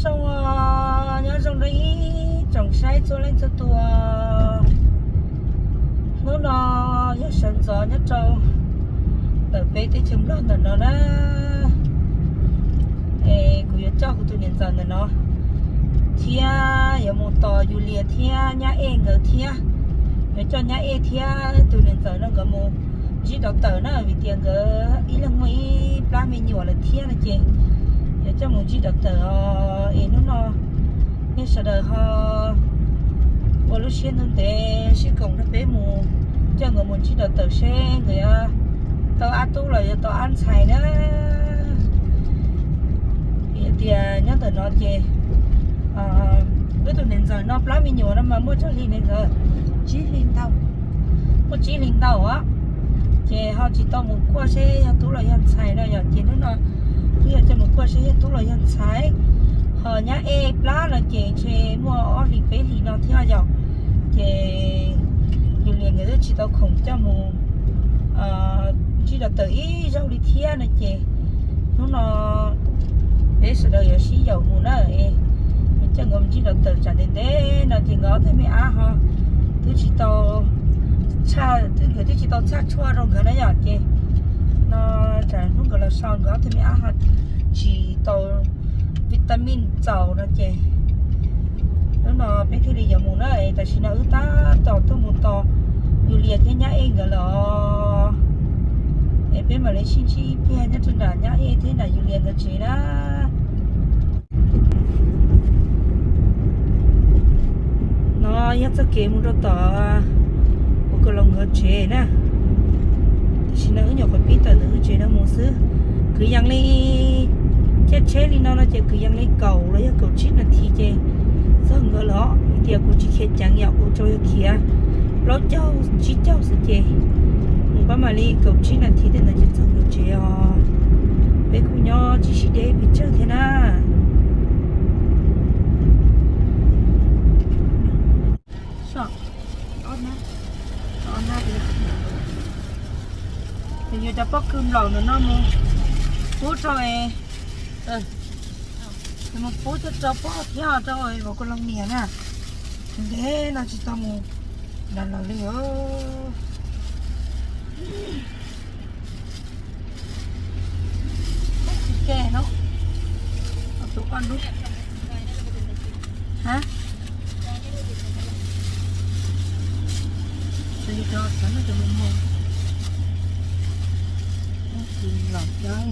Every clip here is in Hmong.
Zoo, nyob zoo rau ib tsoom saib txhua leej txhua tus. Hnub no yog sawv ntxov nyob rau ntawm peb teb chaws Nplog ntawm no na. Es kuv yuav coj kuv tus niam ntxawm ntawm no thiab yuav mus tos Yus Lias thiab Nyab Ej nkawd thiab. Yuav coj Nyab Ej thiab tus niam ntxawm no nkawd mus ntsib dov tawm na, vim tias nkawd ib leeg muaj ib plab me nyuam lawm thiab no ces yuav coj mus ntsib dov tawm os. Es hnub no nej sawv daws ho ua lub siab ntev ntev sib koom rau peb mus coj nkawd mus ntsib dov tawm seb nkawd yuav tau ob tub los yuav tau ob ntxhais na. Vim tias nyob ntawm no ces wb tus niam ntxawm no plab me nyuam no mas muaj tsawg hli niam ntxawm? Tsib hli ntau. Muaj tsib hli ntau os. Ces ho tsis tau mus kuaj seb yog tub los yog ntxhais no yom, ces hnub no wb yuav coj mus kuaj seb yog tub los yog ntxhais. Ho Nyab Ej plab no ces ntshe muaj ob hlis peb hlis no thiab yom. Ces Yus Lias nkawd twb tsis tau khoom coj mus ntsib dov tawm ib zaug li thiab no ces hnub no peb sawv daws yuav sib yaum mus na. Yuav coj nkawd mus ntsib dov tawm tsam ntev ntev no ces nkawd ob tug me ab ho twb tsis tau, nkawd twb tsis tau txhaj tshuaj rau nkawd na yom. Ces no tsam hnub nkawd los so nkawd ob tug me ab ho tsis tau vitamin txaus no ces hnub no peb thiaj li yuav mus na. Es tam sim no wb tab tom tuaj mus tos Yus Lias thiab Nyab Ej nkawd lawm os. Es peb mam li sib ntsib ib pliag nyob rau nram Nyab Ej thiab nram Yus Lias nkawd tsev na. No yog txoj kev mus rau tom Ua Kaus Loos nkawd tsev na. Tam sim no wb nyuam qhuav pib tawm ntawm wb tsev no mus xwb. Kwv yees li caij tsheb li no no ces kwv yees li kaum los yog kaum tsib nas this ces txog nkawd lawm. Vim tias kuv tsis khiav ceev yom, kuv tsuas yog khiav plaub caug tsib caug xwb ces mus pab mam li kaum tsib nas this tej ntawd ces txog nkawd tsev os. Peb kuj nyob tsis sib deb pes tsawg thiab na. Yuav cov pob kws nplaum ntawm no mus pub rau, mus pub coj rau pog thiab rau Vam Kuj Loos niam na. Ntev no tsis tau mus nram lawv li os. Tsis ke no, tus koj lub, ha, tsis rau xav no tus mus mus, tsis los cov,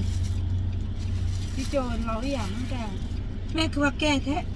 tsis coj los ib yam no. Mej kwv ua ke thiab.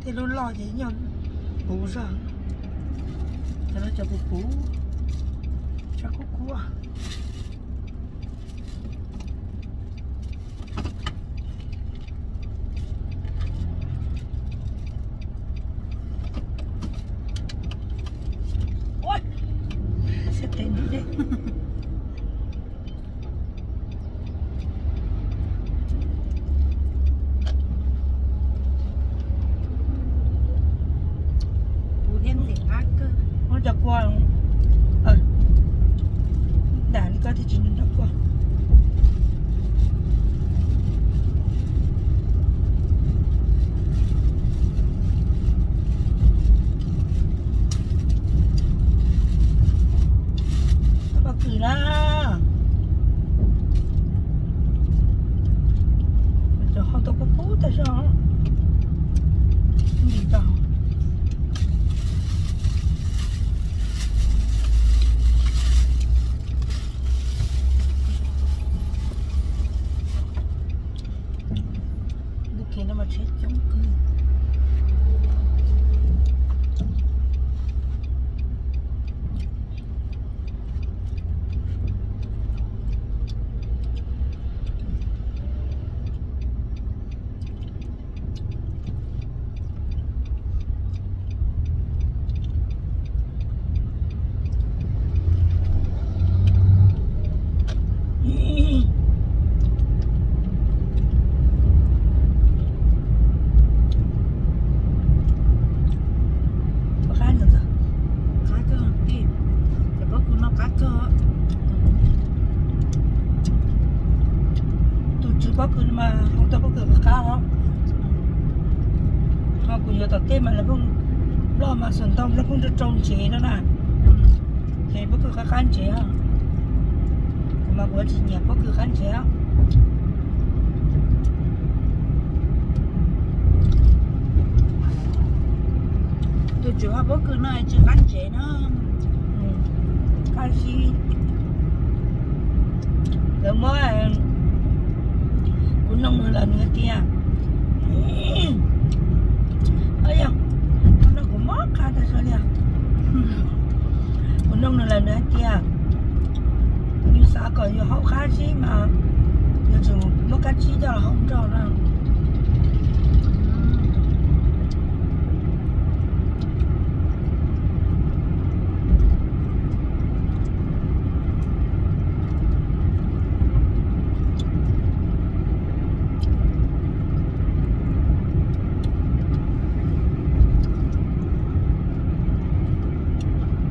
Tej lub loj ces nyuag puv zog, cov no cov puv puv, tshav kub kub. Siab tes ntim dej. Puv thiab ntxim qab kawg. Muab cov kua, muab Tsheb coob kawg. Qab kawg, cov pob kws no qab kawg. Tus tswv pob kws no mas hu tau pob kws qab qab os. Ho kuv yuav tom tej mas lawv pheej, Nplog mas xuas ntau lawv pheej rau rau ntsev no na. Ces pob kws qab qab ntsev os. Kuv mas kuv tsis nyiam pob kws qab ntsev os. Tus tswv ho pob kws no tsis qab ntsev na. Qab zib. Lawv muab, kuv noog nws lawm nws hais tias, yog, no kuv mob qha tas zog li. Kuv noog nws lawm nws hais tias, yus xav kom yus haub qab zib mas yus tsum muab kab tsib coj los haub nrog na.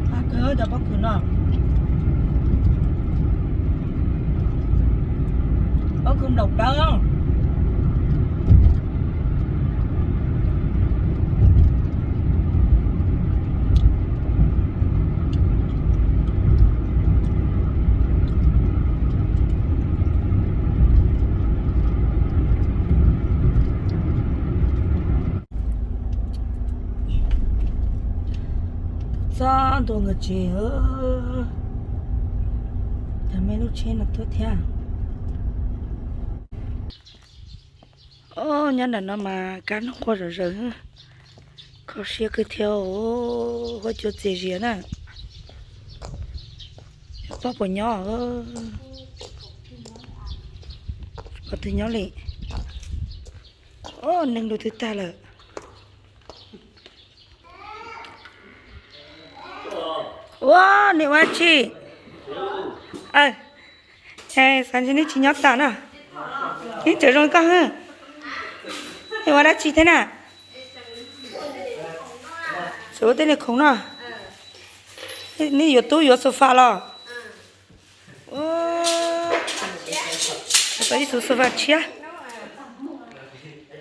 Qab kawg cov pob kws no. Pob kws nplaum dawb. Txog ntua nkawd tsev, cov me lub tsheb no tuaj thiab. Os, nyob nram no mas kab noog quaj zom zaws, kho siab kawg thiab, huab cua txias zias na. Pog puas nyob? Pog twb nyob li. Os, neeg dua twb tag lawm. Ua, neb ua dab tsi? Xav ntshe neb tsis nyob tas na. Neb tseem zoo koj hwb. Neb ua dab tsi thiab na? Tseem ua tej niag khoom no. Neb yuav tub yuav sofa los? Tau ib xuv sofa tshiab.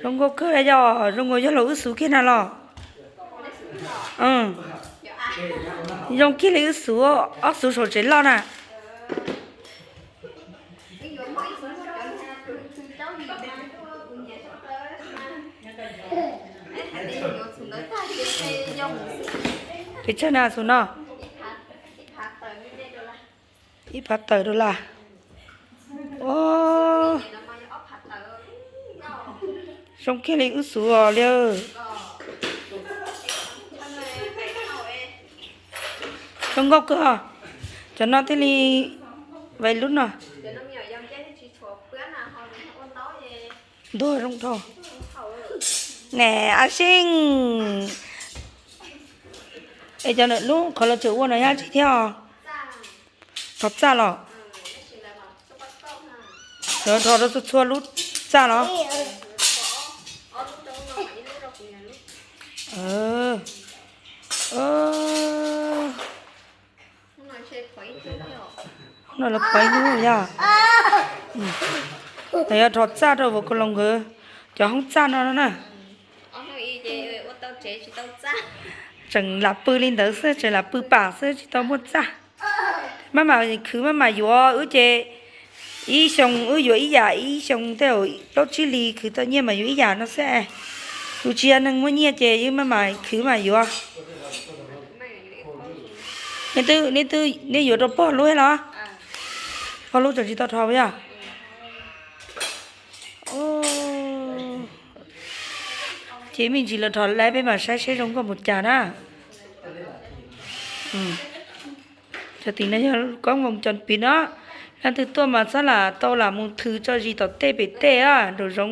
Zoo nkauj kawg yog, zoo nkauj yog los wb xuv kiag na los. Zoo kiag li wb xuv, ob xuv saum tsev loj na. Pes tsawg na xuv no? Ib phav tawm dollar. Zoo kiag li wb xuv os li. Zoo nkauj kawg os. Cov no thiaj li vais lub no. Ntuag zoo dhau. Niam a seej. Es cov lub qhov los tseem ua no yog dab tsi thiab os? Rho txaj los? Rho rau txhua txhua lub txaj los? No lawv qhov ib lub yog, yog rho txaj rau vauv Kau Loos nkawd cov hoob txaj no na. Tseem lam pw li ntawd xwb, tseem lam pw pam xwb tsis tau muaj txaj. Maj mam khwv maj mam yuav, wb ces ib xyoo wb yuav ib yam, ib xyoo tej zaum plaub tsib hlis khwv tau nyiaj mas yuav ib yam no xwb. Yus tsis yog neeg muaj nyiaj ces wb maj mam khwv mam yuav. Neb twb, neb twb, neb yuav rau pog lub los? Pog lub tseem tsis tau rho yog? Ces me ntsis los dhos laib peb mam saib seb zoo nkauj mus cas na. Cov tim no yog koob voos cov piv no. Leej twg tuaj mas txhob lam tau lam mus thwm tso zis tom tej pem tej nraum zoov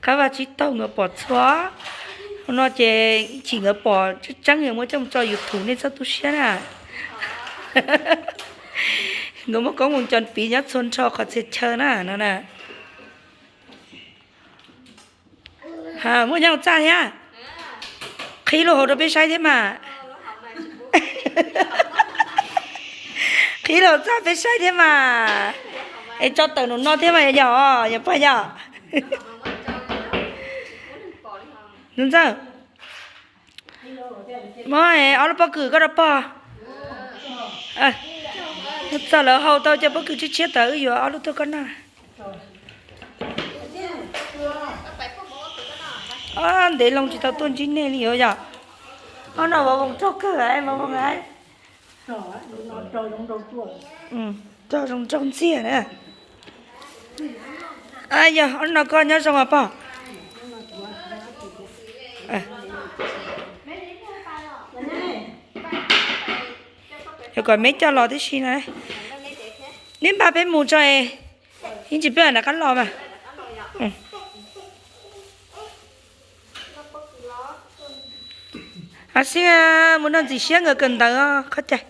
qab vaj tsib taug nkawd pom txhua. Hauv no ces ib chim nkawd pom tseeb tseeb yog muab coj mus tso YouTube nej txhob tu siab na. Nkawd muab koob voos cov piv nyob txhua nrho qhov txhia chaw na no na. Muaj nyob hauv txaj thiab. Qhib lub hauv rau peb saib thiab mas. Qhib lub hauv txaj peb saib thiab mas. Es tso tawm num no thiab mas yog, yog pog yog. Ntxawg, muab ob lub pob kws koj rau pog. Txog lawv hau tau cov pob kws tshiab tshiab tas wb yuav ob lub tuaj koj noj. Ntev loo tsis tau tuaj ntsib nej li os yom. Ob no vov voos raug kawg, vov voos, raug zoo raug ntxiag na. Yog ob no koj nyob zoo os pog. Yog kom me coj los tib si na. Neb npaj peb mus tso, ib ntsis peb mam rov qab los mas. Ab xib, mus noj ntxim siab nkawd kawm ntawv os qhov cai.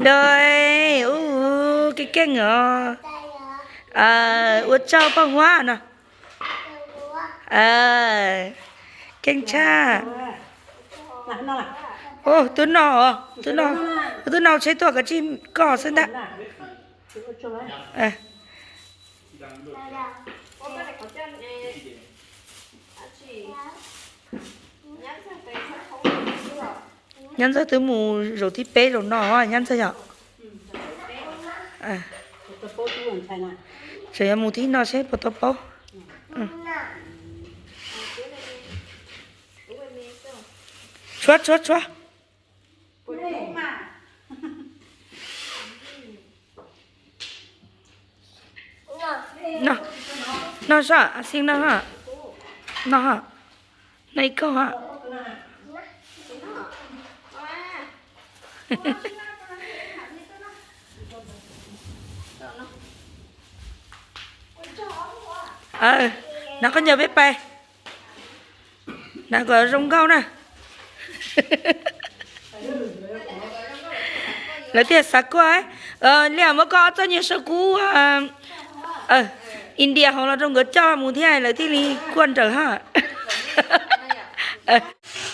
Dawj, ub, keej keej os. Ua tsaug pog Huab no. Keej tshaj. Ub, twb noj, twb noj tsheb tuaj kav tsij koj xwb ntag. Nyab Ntxawg twb mus zaum thib peb zaum no, Nyab Ntxawg yom. Tseem yuav mus thib no seb puas tau paub. Tshuab tshuab tshuab. Noj, noj soj, xib noj, noj, noj ib kaug. Na koj ncaws peb pais. Na kom zoo nkauj na. Lawv thiaj xav kuaj. Liam muab koj ob txoj nyiaj saw kub India hauv los rau nkawd coj mus thiab lawv thiaj li kuaj nrawm ha.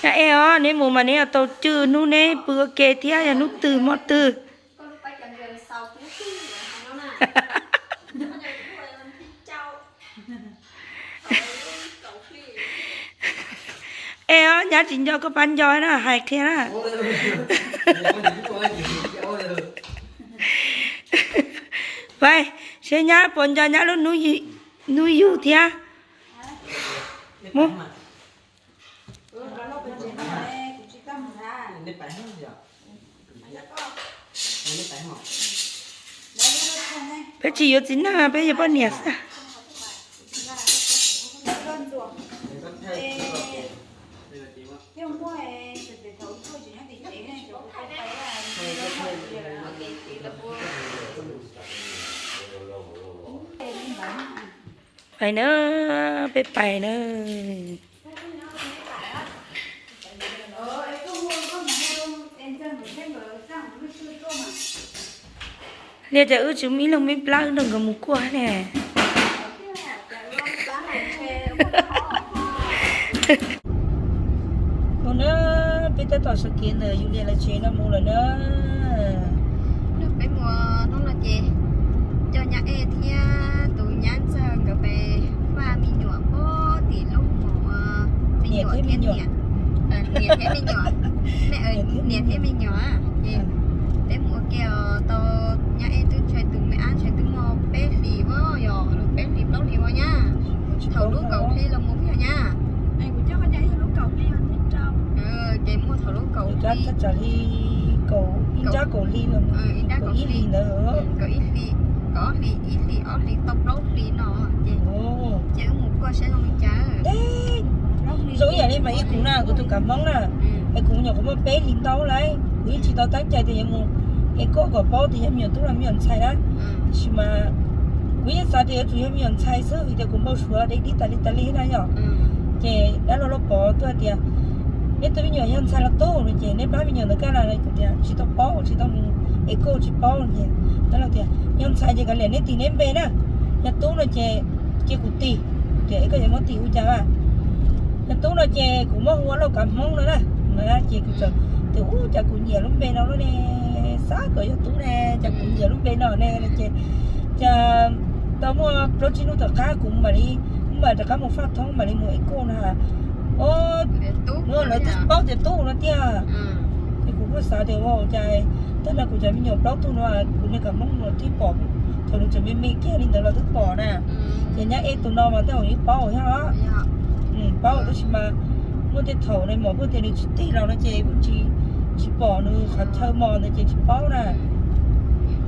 Nyab Ej os, neb mus mas neb yuav tau cwj hnub neb pw ua ke thiab yog hnub twg hmo twg. Ej os, nyab tsis nco koj pab nco na, hais qhia na. Pais, seb nyab puas nco nyab lub hnub yug thiab. Peb tsis yuav txiv neej, peb yuav poj niam xwb. Pais na, peb pais na. Liaj cas wb tsis muaj ib leeg me plab wb nrog nkawd mus kuaj ne. Mus na, peb tab tom sawv kev ntawm yus niam lawv tsev no mus lawm na. Peb mus hnub no ces coj nyab Ej thiab tus nyab Ntxawg nkawd pais faj me nyuam puag tim lub hmos, me nyuam thiab me nyuam, niam thiab me nyuam, niam thiab me nyuam. Ces peb mus ua ke tau, nyab Ej twb ntshai tus me ab ntshai twb muaj peb hlis, yog peb hlis plaub hlis ua nyab. Thaum lub kaum hli los mus yog nyab. Ces muaj thaum lub kaum hli, ib nrab kaum hli, kaum ib hlis, kaum ob hlis, ib hlis ob hlis tau plaub hlis no ces, ces wb mus kuaj saib zoo li cas. Zoo ib yam li mas Kuv na, kuv tus kav Hmoob na, es kuv me nyuam kuv muaj peb hlis ntau lawm, kuv yeej tsis tau teeb cai tias yuav mus es koj kom paub tias yog me nyuam tub los me nyuam ntxhais na. Tiam sis mas kuv yeej xav tias yuav tsum yog me nyuam ntxhais xwb vim tias kuv npau suav deb dib tas li tas li na yom. Ces dab laug Lauj Pov tuaj tias, neb tus me nyuam yog ntxhais los tub no ces neb pab me nyuam ntawd kaj na. Kuv tias tsis tau paub, tsis tau mus es koj tsis paub no ces dab laug tias yog ntxhais ces kav liam neb tis neb npe na, yog tub no ces cia kuv tis. Kuv tias es koj yuav muab tis ua cas a? Yog tub no ces kuv muab hu ua Lauj Kav Hmoob no na. Ces kuv txawm tias ub cas kuv nyiam lub npe no lub ne, xav kom yog tub ne, cas kuv nyiam lub npe no ne ces, cas tau muaj plaub tsib hnub tom qab kuv mam li, mam rov qab mus faj thoob mam li mus es koj na. Lawv twb paub tias tub no tiag. Ces kuv kuj xav tias ua cas tag nrho kuv cov me nyuam plaub tug no, kuv niag kav Hmoob no twb pom, thaum nws tseem me me kiag li ntawd los twb pom na. Ces nyab Ej tus no mas tej zaum yeej paub thiab, paub tab sis mas muaj tej thaum ne mom pheej tias nws tsis tig los no ces tsis, tsis pom nws qhov chaw mos ntawd ces tsis paub na.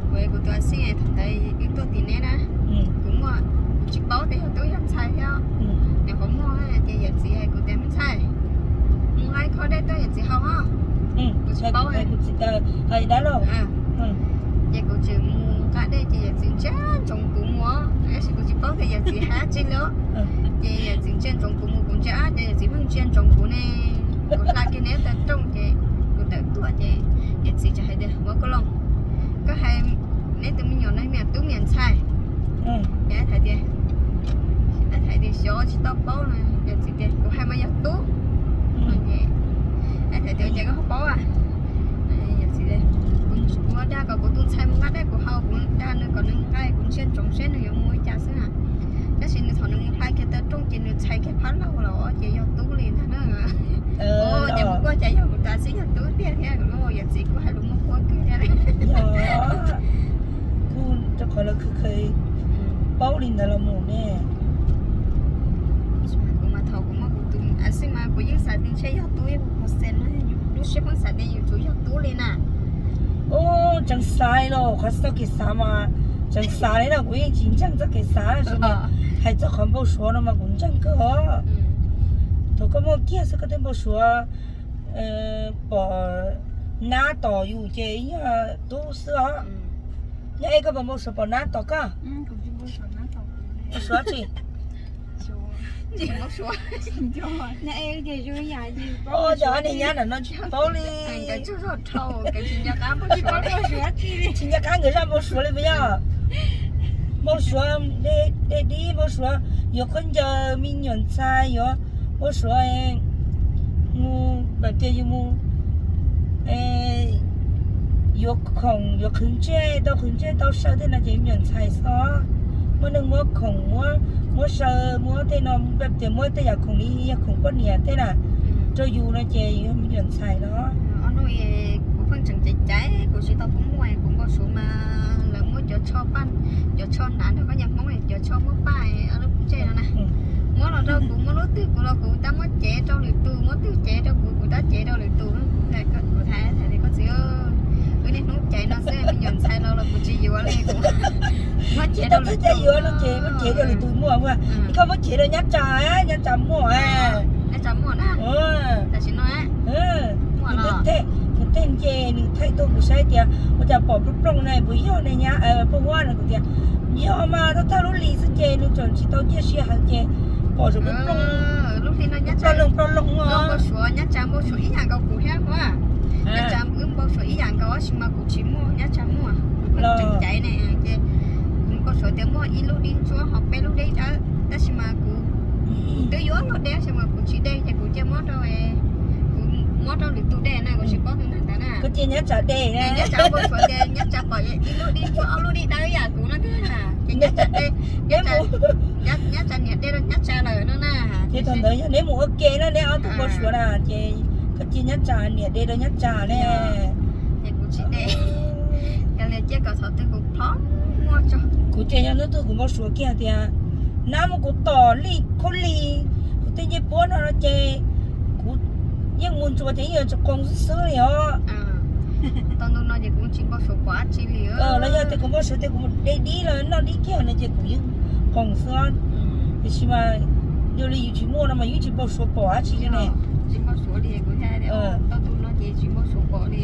Kuv, kuv tus a xij thaum ntawd wb tuaj tim neb na, kuv muaj, kuv tsis paub tias yog tub yog ntxhais thiab. Nyuam qhuav muaj hais tias yawm txiv hais kuv tias me ntxhais, mus nqa khob dej tuaj yawm txiv haus os. Kuv tsis paub, kuv txiv hais dab laug. Ces kuv tseem mus nqa dej ces yawm txiv ntsia ntsoov kuv mus, tab sis kuv tsis paub tias yawm txiv hais dab tsi li. Ces yawm txiv ntsia ntsoov kuv mus, kuv ntsia ces yawm txiv pheej ntsia ntsoov kuv ne. Kuv hla kiag neb taw rooj ces kuv tawm tuaj ces yawm txiv txawm hais tias, ua koj Looj, koj hais neb tus me nyuam no me nyuam tub me nyuam ntxhais? Ces hais tias, hais tias xyov tsis tau paub no. Yawm txiv tias kuv hais mas yog tub. Hais tias ces koj ho paub a? Yawm txiv tias kuv dag kom kuv tus ntxhais mus nqa dej kuv haus, kuv dag nws kom nws nqa, kuv ntsia ntsoov seb nws yuav mus li cas xwb na. Tab sis nws thaum nws mus hla kiag taw rooj ces nws txhais kiag phab laug los ces yog tub li ntag na. Ces kuv kuj cas yog kuv tas xwb yog tub tiag thiab. Yawm txiv kuj hais lus muaj kuab kawg thiab. Kuj rau qhov lawv kheev paub li ntawd los mus ne. Kuv mas thaum kuv muaj kuv tus a xij mas kuv yeej xav tias ntshe yog tub ib puas percent no, lub siab pheej xav tias yuav tsum yog tub li na. Ub, tseem xav li los qhov txoj kev xav mas tseem xav li no, kuv yeej tsis ntseeg txoj kev xav tab sis mas hais txog qhov npau suav no mas kuv ntseeg kawg os. Thaum koj muaj kiag xwb koj twb npau suav pom nab tom yus ces yog tub xwb os. Yog es koj puas npau suav pom nab tom koj? Npau suav tsis? Ua cas niag nyab ntawm no tsis paub li. Tsis nco qab nkawd zaj npau suav li puas yog? Npau suav dej dib, npau suav yuav khaub ncaws me nyuam ntxhais, yuav npau suav mus, tias yus mus yuav khoom, yuav qhwv ntsej, tau qhwv ntsej tau saw tej no ces me nyuam ntxhais xwb. Muaj neeg muab khoom, muab saw, muab tej no, tias muab tej yam khoom li yog khoom poj niam tej na rau yus no ces yus yog me nyuam ntxhais no. Kuv pheej tseem caiv caiv, kuv tsis tau pub muaj, kuv npau suav mas lawv muab cov tsho paj, cov tsho hnav nrog koj niag Hmoob, cov tsho muab paj lub ntsej no na. Muab los rau kuv, muab lub twg kuv los kuv tab muab cev rau lwm tus, muab twg cev rau kuv, kuv tab cev rau lwm tus. Kuv tham, kuv tham tias koj txiv, wb niaj hnub caiv no xwb, me nyuam ntxhais los los kuv tsis yuav li, kuv muab cev rau lwm tus. Yuav no ces muab cev rau lwm tus muaj, koj muab cev rau nyab tsa, nyab tsa muaj. Nyab tsa muaj na. Tam sim no nws twb thaij nce, nws thaij tuaj kuv saib tias ua cas pom plooj plooj ne, puas yog ne nyab, poj huab no. Kuv tias yog mas, thawj thawj lub hli xwb ces nws tseem tsis tau ciaj sia heev ces pom plooj plooj, lub hli no nyab tsa, plooj plooj npau suav, nyab tsa npau suav ib yam nkaus kuv thiab huab. Nyab tsa wb npau suav ib yam nkaus tab sis mas kuv tsis muaj, nyab tsa muaj. Kuv tseem caiv ne, ces kuv npau suav tias muaj ib lub dib ntsuab ho peb lub dej dawb, tab sis mas kuv, kuv twb yuav luag dej tab sis mas kuv tsis de ces kuv cia muab rau, kuv muab rau lwm tus de na, kuv tsis paub tus neeg ntawd na. Koj cia nyab tsa de, nyab tsa npau suav tias nyab tsa pom ib lub dib ntsuab ob lub dib dawb yam kuv no tiag na, ces nyab tsa de, nyab tsa niam de rau nyab tsa lawm no na. Ces thaum ntawd yog neb mus ua ke na, neb ob tug npau suav na, ces koj cia nyab tsa niam de rau nyab tsa ne. Ces kuv tsis de, cia kom thaum twg kuv plhom muaj tso. Kuv ces yog hnub twg kuv npau suav kiag tias nab muab kuv tom li khaub lig, kuv tej ncej puab no no ces kuv yeej mus ntsuas ces yeej yuav tsum qoos xwb xwb li os. Tau ntu no ces kuv tsis npau suav pom dab tsi li. Los yog tias kuv npau suav tias kuv de dib los noj dib kiag no ces kuv yeej qoos xwb. Tiam sis mas yog li yus tsis muaj no mas yus tsis npau suav pom dab tsi li ne. Tsis npau suav li kuv thiaj tias, tau tus no ces tsis npau suav pom li.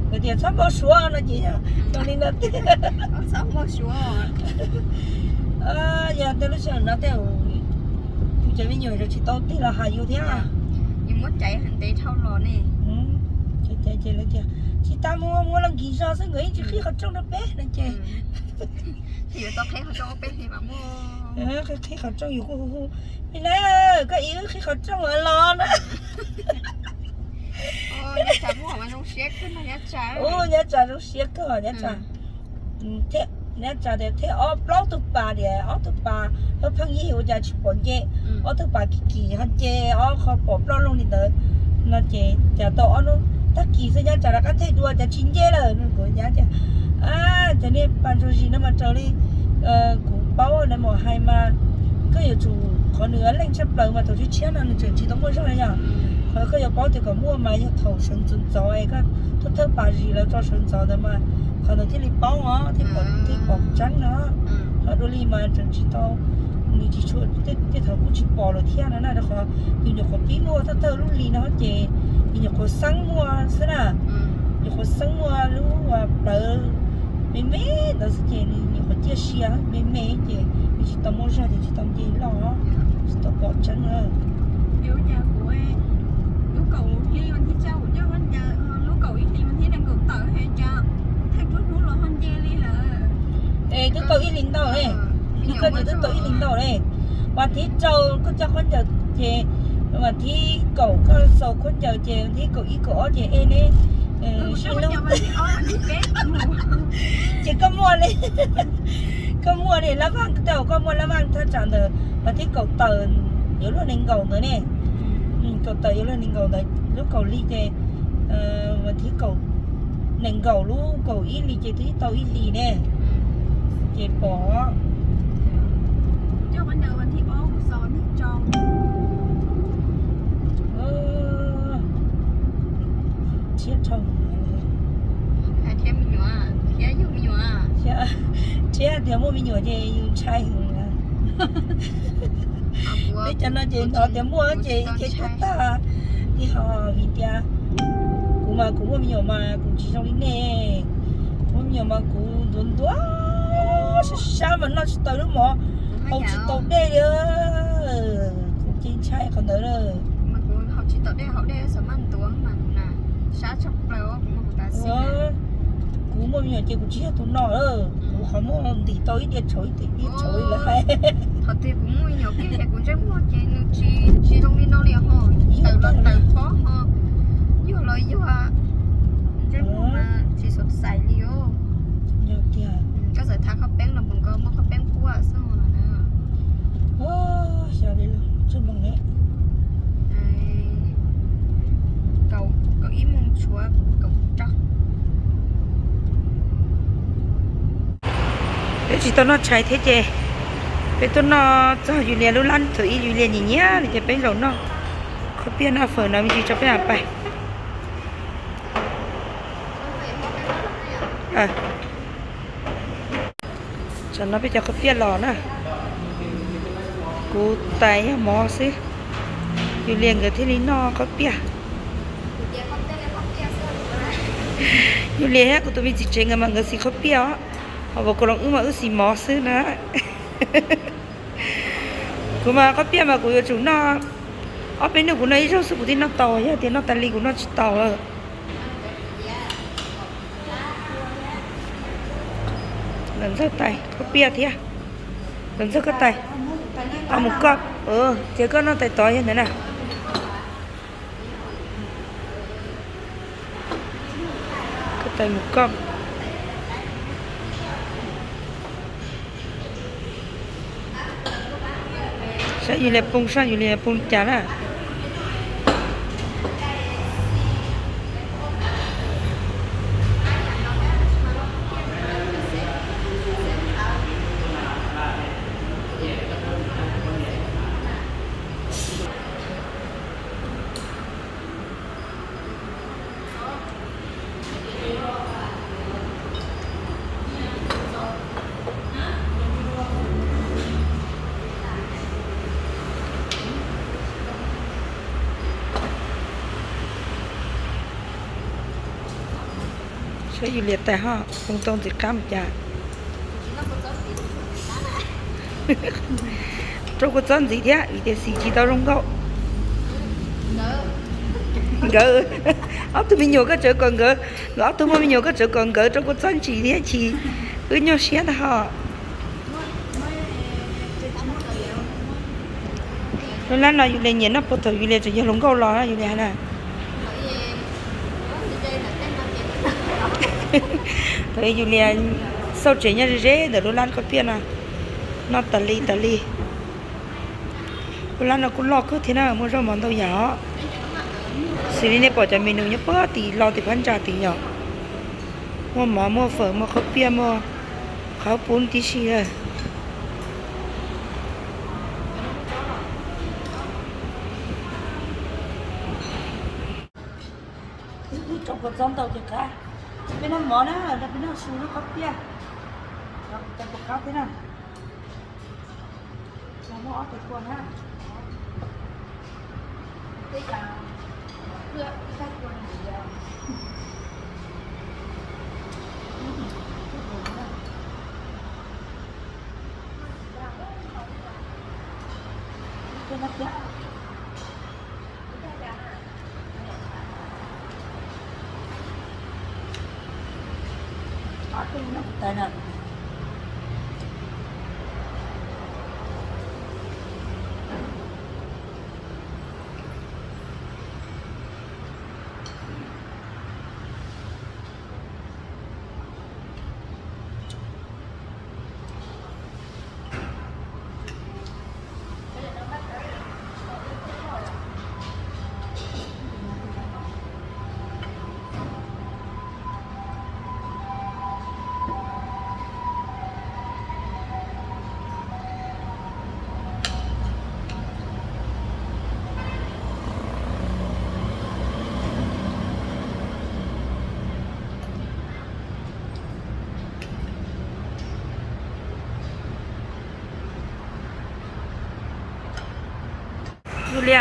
Kuv tias txhob npau suav no ces yog li no tiag. Txhob npau suav. Yog tej lub sij hawm no tej, kuv cov me nyuam tsis tau tig los hais yus thiab. Yus muab caiv heev ntev dhau los ne. Ces lawv tias tsis tas mus muab los nkis zog xwb nkawd yeej tsis qhib qhov rooj rau peb no ces. Qhib qhov rooj yus kuj hu hu, me na, koj ib wb qhib qhov rooj los na. Ub, nyab tsa zoo siab kawg nyab tsa. Nyab tsa tias thiab ob plaub tug pas tias ob tug pas, ob pheej yig ua cas tsis pom nce, ob tug pas kim kim ho nce ob qho pom ploj loog li ntawd no ces cas tau ob hnub tag kis xwb nyab tsa rov qab thej dua cas tsis nce lawm no kuv nyab tias, cov niag pas ntsuag zis no mas raws li kuv paub na mas hais mas koj yuav tsum, qhov nws leej tshaj plaws mas thaum tshiab tshiab no nws tseem tsis tau muaj zog yog, qhov koj yuav paub tias kom muaj mas yog thaum sawv ntxov ntxov es koj thawj thawj pas zis lawv tso sawv ntxov ntawd mas qhov ntawd thiaj li paub os, thiaj pom tseeb no. Qhov dua li mas tseem tsis tau, nws tsis tshua, tej thaum kuj tsis pom lawm thiab no na rau qhov yus nyuam qhuav pib muaj thawj thawj lub hlis no ces yus nyuam qhuav xeeb muaj xwb na. Nyuam qhuav xeeb muaj lub plawv me me ntawd xwb ces nws nyuam qhuav ciaj sia me me ces nws tsis tau muaj zog ces tsis tau nce loj, tsis tau pom tseeb na. Es twb tau ib hlis ntau ne, nws koj twb tau ib hlis ntau ne. Vas thib rau koj coj khaub ncaws ces, vas thib kaum koj xaus khaub ncaws ces vas thib kaum ib kaum ob ces ej neb sib hlub. Ces koj muaj li, koj muaj li lab vaj, tej zaum koj muaj lab vaj thaj tsam ntawd vas thib kaum tawm yuav luag nees nkaum ntawd ne. Kaum tawm yuav luag nees nkaum ntawd, lub kaum hli ces vas thib kaum, nees nkaum lub kaum ib hlis ces twb tau ib hlis ne. Ces pom thiab dhau, thiab tias muaj me nyuam ces yus ntshai heev na. Peb cov no ces hnov tias muaj ces ib ce tuag tag, tib ho vim tias kuv mas kuv muaj me nyuam mas kuv tsis zoo li nej. Kuv muaj me nyuam mas kuv ntuav ntuav sab sab mas noj tsis tau lub mov, haus tsis tau dej li. Kuv ces ntshai qhov ntawd lawm. Kuv muaj me nyuam ces kuv tsis yog tus no lawm, kuv qhov muag ntim tau ib diav tshauv ib diav tshauv li lawv hais. Qhov tias kuv muaj me nyuam kiag ces kuv ntsej muag ces nws tsis, tsis zoo li no li ho. Tawm los tawm pob ho, yuag los yuag, ntsej muag mas tsis sov xais li os. Koj txawm thav qhov peeb los mus nkaus muab qhov peeb puag xwb na. Xyov li los tsawg moos ne. Kaum ib moos tshuav kaum rau. Peb tsis tau noj tshais thiab ces peb tuaj noj txog Yulia lub lab thaum ub, Yulia nyiam nyiam li ces peb zaum noj qhob piaj noj fawm no me ntsis tso peb mam pais. Tsam no peb cov qhob piaj los na, kuv tais yog mov xwb, Yulia nkawd thiaj li noj qhob piaj. Yulia thiab kuv tus me txiv tsev nkawd mas nkawd xis qhob piaj os, ho Vav Kaus Loos wb mas wb xis mov xwb na. Kuv mas qhob piaj mas kuv yuav tsum noj ob peb hnub kuv noj ib zaug xwb kuv thiaj noj tau, yog tias noj tas li kuv noj tsis tau lawm. Nkawd ntxawg tais qhob piaj thiab, nkawd ntxawg koj tais, tau mus koj, ces koj noj tais tod yog ntawd na. Koj tais mus koj. Saib Yulia poob, saib Yulia poob li cas na. Yus lias tais ho zoo tau ntxiv qab mus cas. Rau kua txob ntxiv thiab vim tias xim tsis tau zoo nkauj. Nkawd ob tug me nyuam koj tsawv kom nkawd, nkawd ob tug muaj me nyuam koj tsawv kom nkawd rau kua txob ntsis thiab chis wb nyuaj siab ntag ho. Lub lab no yus li nyiam noj puag thaum yus li tseem yog hluas nkauj los yus li hais na. Thaum yus li xauj tsev nyob ze ze ntawm lub lab koj piaj no, noj tas li tas li. Lub lab no kuj loj kawg thiab na, muaj zaub mov ntau yam os. Xws li nej pom cov menu nyob puag tim los tim phab ntsa tim yom, muaj mov muaj fawm muaj qhov piaj muaj qhov pub tib si. Tso kua txob ntau ces qab, peb noj mov na, peb noj su noj qhov piaj, cov puas qab thiab na. Muaj ob tais kua na. Yus li,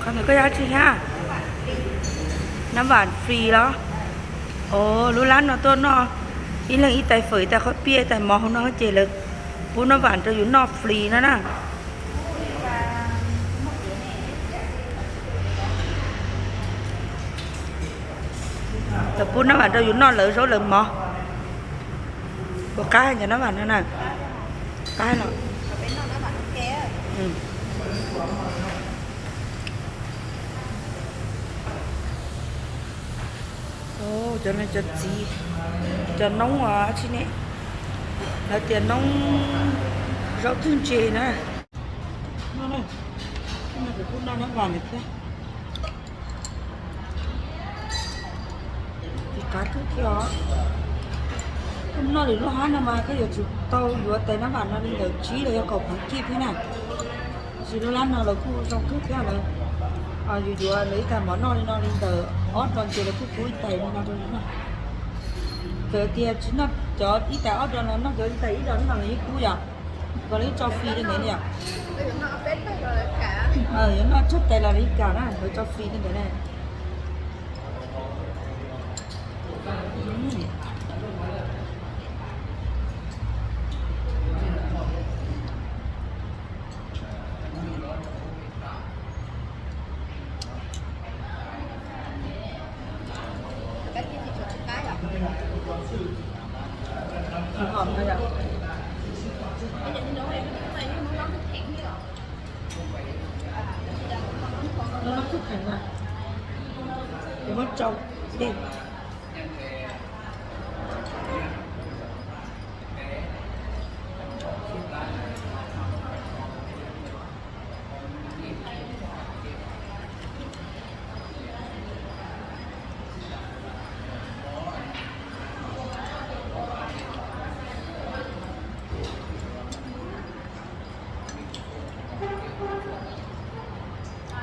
qhov ntawd koj yog dab tsi thiab? Nab vam free los? Os, lub lab no tuaj noj ib leeg ib tais fawm ib tais qhov piaj ib tais mov hauv no ces lawv pub nab vam rau yus noj free no na. Lawv pub nab vam rau yus noj lawv zaub lawv mov. Puas qab cov nab vam no na? Qab los? Cov no cov txiv, cov noob tsi ne, lawv tias noob zaub txwj ntse na. Kuv kuj noj nab vam lawm thiab. Tsis qab kawg thiab os. Koj noj lwm lub hab no mas koj yuav tsum tau yuav tais nab vam no li ntawm tsib los yog kaum phav kij thiab na. Tab sis lub lab no lawv kuj zoo kawg thiab lawm. Yus yuav lawv ib tais mov noj li no li ntawm ob dos nce lawv kuj pub ib tais li no rau yus noj. Txawm tias tsis noj cov ib tais ob dos no, noj cov ib tais ib dos no los yeej pub yom. Kom lawv tso free li ntawd yom. Yuav noj tsawg tais los lawv kam na, lawv tso free li ntawd na. Muab tsau dej.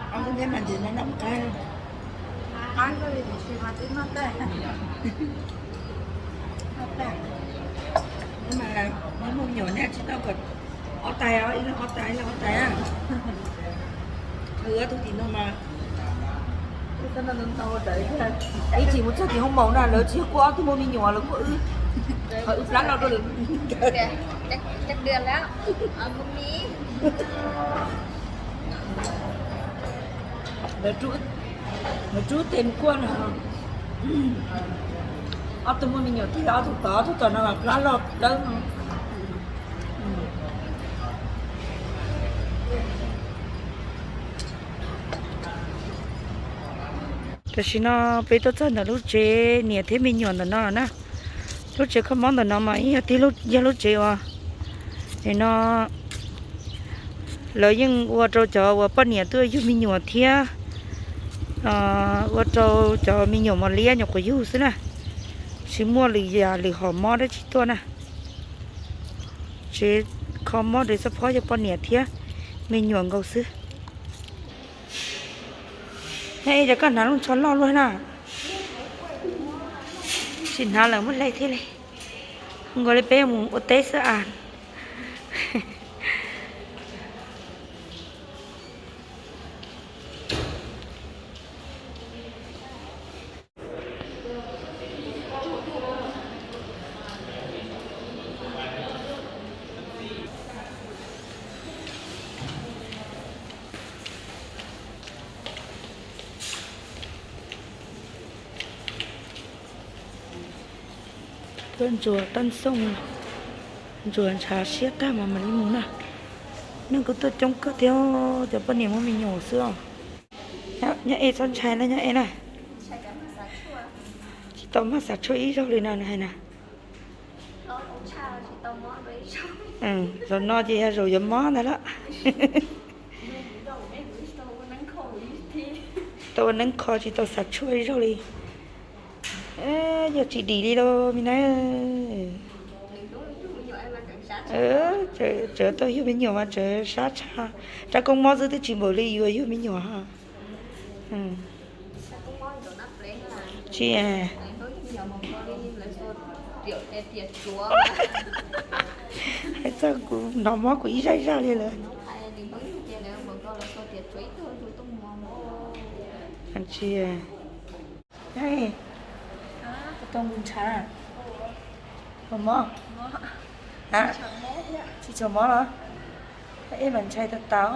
Ob lub neb mas ntawm no noj qab, qab koj li tiam sis mas twb noj tag. Noj tag. Neb mas, neb muaj me nyuam neb tsis noj kom ob tais, ib leeg ob tais, ib leeg ob tais. Wb ob tug tim no mas kuj Ib chim mus txog tim hoob maum na, lawv tsis yog kuaj ob tug muaj me nyuam, lawv kuaj wb, qhov wb plab loj dua lawm. Lawv rub tes mus kuaj no, ob tug muaj me nyuam tiag, ob tug tod, ob tug tod no mas plab loj dawb no. Tam sim no peb tuaj txog ntawm lub tsev niam thiab me nyuam ntawm no na. Lub tsev kho mob ntawm no mas ib yog tib lub, yog lub tsev uas nim no lawv yeej ua rau cov uas poj niam tuaj yug me nyuam thiab ua rau cov me nyuam mos liab nyuam qhuav yug xwb na. Tsis muaj lwm yam lwm hom mob dab tsi tuaj na. Tsev kho mob de xab phob yog poj niam thiab me nyuam nkaus xwb. Nyob ib cov koj hnav lub ntsho loj luaj na. Tsis hnav lawm muab hle thiaj li. Nkaus li peb mus ua teb xwb as. Tuaj ntsuas toj xooj, ntsuas ntshav siab tag mas mam li mus na. Neeg kuj tuaj coob kawg thiab, cov poj niam muaj me nyuam xwb os. Nyob ej txhob ntshai na, nyob ej na. Tsis tau maj xav tshuaj ib zaug li no hais na. Zaum no ces yog zaum yuav mob ntag lawm. Tau ua neeb kho tsis tau xav tshuaj ib zaug li. Yog tsis dim li lauj me na. Tseem tau yug me nyuam mas tseem sab tshaj, rab koob mob xwb twb tsis npaum li yuav yug me nyuam. Tsis, hais txog kuv hnov mob kuv ib zaj zaj li lawm. Tsis, tau ntshav, mob, tsis tshua mob los? Ej mas ntshai tas tas,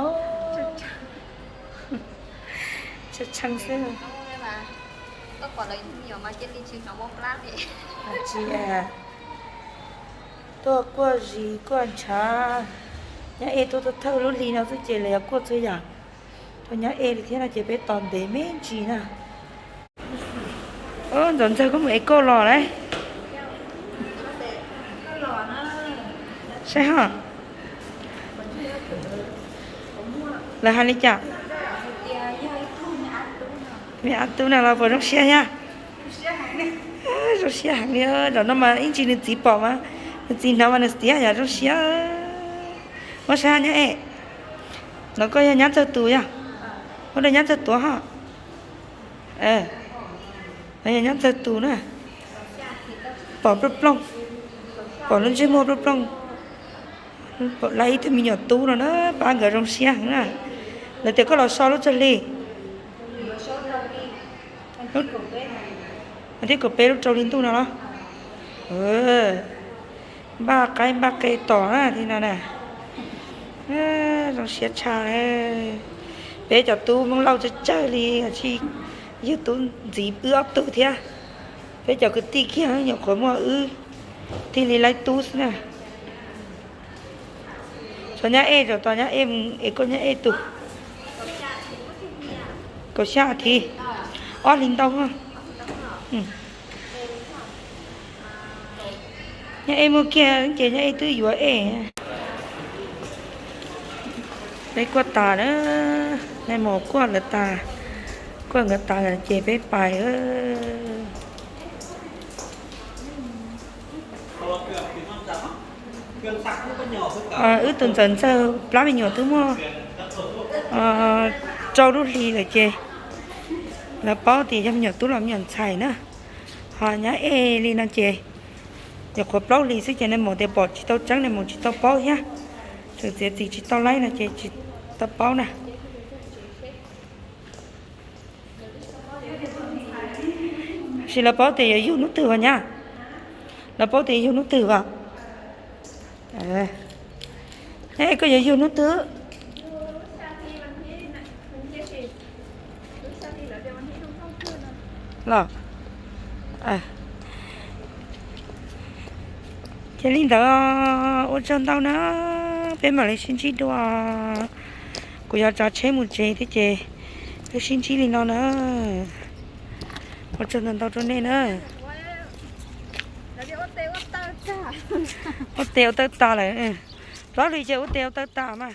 tshee xwb. Tsis, tuaj kuaj zis kuaj ntshav, nyab ej tuaj thawj lub hli no xwb ces lawv yuav kuaj txhua yam rau nyab ej li thiab no ces peb tos ntev me ntsis na. Ntxawm Ntxawg koj mus ev kauj los lauj? Saib ho, lawv hais li cas? Me ab tub na los puas zoo siab thiab? Zoo siab heev li, zaum no mas ib ntsis nws txiv pom mas, nws txiv hnov mas nws tias yam zoo siab. Muab saib nyab ej, no koj yog nyab Ntxawg tus yog? Muab rau nyab Ntxawg tuav ho. No yog nyab Ntxawg tus na. Pom plooj plooj, pom lub ntsej muag plooj plooj. Lawv ib tug me nyuam tub no na, pab nkawd zoo siab heev na. Lawv tias koj los so lub tsawg hli? Thiab kaum peb lub rau hli ntuj no los? Npaj qaib npaj qe tom na, zoo siab tshaj. Peb cov tub Hmoob Lauj tsawg tsawg li, yug tub ntxiv wb ob tug thiab. Peb cov kwv tij kiag nyuam qhuav muaj wb thiaj li laib tub xwb na. Tshuav nyab ej, zaum tod nyab ej mus ev kauj nyab ej tus. Kaum xya thiv, ob hlis ntau. Nyab ej muaj kiag ces nyab ej twb yuav ej. Peb kuaj tas na, nais maum kuaj lawv tas, kuaj nkawd tas lawm ces peb pais. Wb tus Ntxawm Ntxawg plab me nyuam twb muaj rau lub hli lawm ces lawv paub tias yog me nyuam tub los me nyuam ntxhais na. Ho nyab ej li no ces nyuam qhuav plaub hlis xwb ces nais maum tias pom tsis tau tseeb, nais maum tsis tau paub thiab, tseem txiav txim tsis tau laib no ces tsis tau paub na. Tab sis lawv paub tias yuav yug hnub twg as nyab? Lawv paub tias yug hnub twg as? Koj yuav yug hnub twg los? Ces li ntawd, ua tsaug ntau na, peb mam li sib ntsib dua. Kuv yuav tsav tsheb mus tsev thiab ces peb sib ntsib li no na. Ua tsaug ntau ntau rau nej na. Ua tes ua taw tas lawm. Plaub hlis ces ua tes ua taw tas mas.